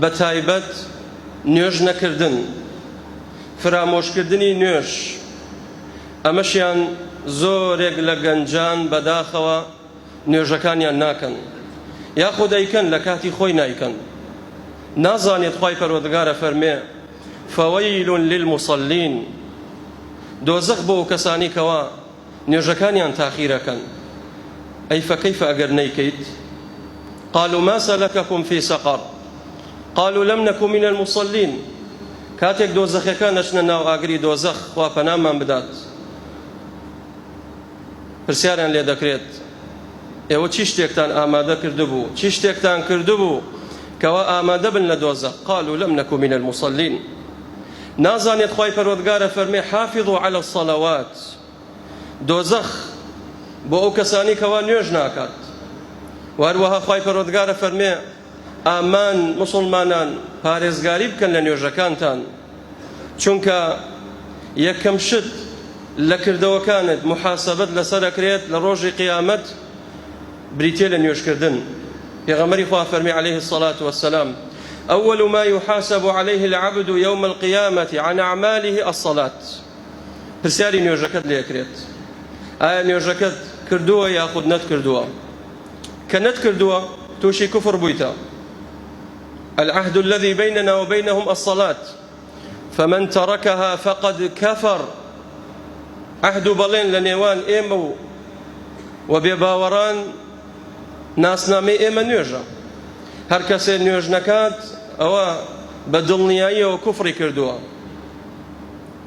بە تایبەت نوێژ نەکردن، فرامۆشکردنی نوێژ، ئەمەشیان زۆرێک لە گەنجان بەداخەوە نوێژەکانیان ناکەن یاخود ئەیکەن لە کاتی خۆی نایکەن نازانێت خوای پەروەردگار ئەفەرمێ فویل للمصلین دۆزەخ بۆ کەسانی کەوا نوێژەکانیان تاخیرەکەن ئەی فەکەیفە ئەگەر نەیکەیت قالوا ما سلككم في سقر قالوا لم نكن من المصلين کاتێک دۆزەخەکان ئەچنە ناو ئاگری دۆزەخ خوا پەنامان بدات پرسیاریان لێ دەکرێت ئێوە چی شتێکتان ئامادە کردبوو چی شتێکتان کردبوو کەوا ئامادە بن لە دۆزەخ قالوا لم نكن من المصلين نازانێت خوای پەروەردگارە فەرمێ حافظوا على الصلوات دۆزەخ بۆ ئەو کەسانی کەوا نوێژ ناکات و هەروەها خوای پەروەردگارە فەرمێ ئامان مسلمانان پارێزگاری بکەن لە نوێژەکانتان چونکە یەکەم شت لە کردەوەکانت محاسبەت لەسەر ئەکرێت لە ڕۆژی قیامەت بریتیە لە نوێژکردن پێغەمبەری خوا فەرمی علیه الصلاة والسلام أول ما يحاسب عليه العبد يوم القيامة عن أعماله الصلاة پرسیاری نوێژەکەت لێکرێت ئایا نوێژەکەت کردووە یاخود نەتکردووە کە نەتکردووە تووشی کوفر بوویتە العهد الذي بيننا وبينهم الصلاة فمن تركها فقد كفر عهد و بەڵێن لە نێوان ئێمە و و بێباوەڕان ناسنامەی ئێمە نوێژە هەر کەسێ نوێژ نەکات ئەوە بە دڵنیاییەوە کوفڕی کردووە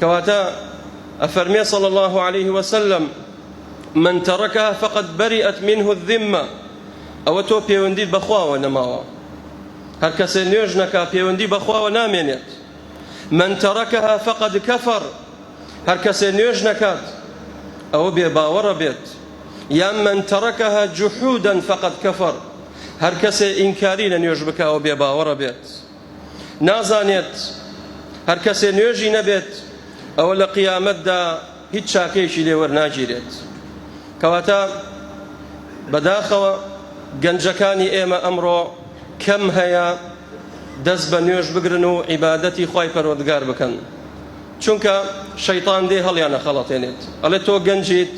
کەواتە ئەفەرمێ صلى الله عليه وسلم من تركها فقد برئت منه الذمة ئەوە تۆ پەیوەندیت بەخواوە نەماوە هەر کەسێ نوێژ نەکا پەیوەندی بەخواوە نامێنێت من تركها فقد كفر هەر کەسێ نوێژ نەکات ئەوە بێ باوەڕە بێت یان من تركها جحودا فقد كفر هەر کەسێ ئینکاری لە نوێژ بکا ئەوە بێ باوەڕە بێت نازانێت هەر کەسێ نوێژی نەبێت ئەوە لە قیامەتدا هیچ چاکەیەکی لێ وەرناگیرێت کەواتە بەداخەوە گەنجەکانی ئێمە ئەمڕۆ کەم هەیە دەست بە نوێژ بگرن و عیبادەتی خوای پەروەردگار بکەن چونکە شەیطان دێ هەڵیانە خەڵەتێنێت ئەڵێ تۆ گەنجیت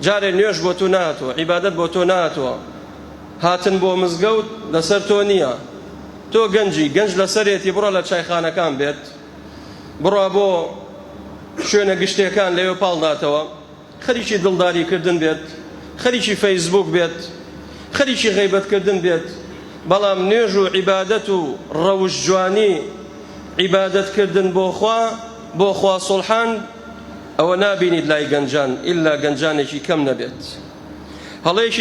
جارێ نوێژ بۆ تۆ نهاتوە عیبادەت بۆ تۆ نهاتوە هاتن بۆ مزگەوت لەسەر تۆ نییە تۆ گەنجی گەنج لەسەرێتی بڕۆ لە چایخانەکان بێت بڕوا بۆ شوێنە گشتیەکان لەوێ پاڵداتەوە خەریکی دڵداری کردن بێت خەریکی فەیسبوک بێت خەریکی غەیبەت کردن بێت بەڵام نوێژ و عیبادەت و ڕەوش جوانی عیبادەت کردن بۆ خوا بۆ خوا سوڵحان ئەوە نابینیت لای گەنجان ئیلا گەنجانێکی کەم نەبێت هەڵەیەکی.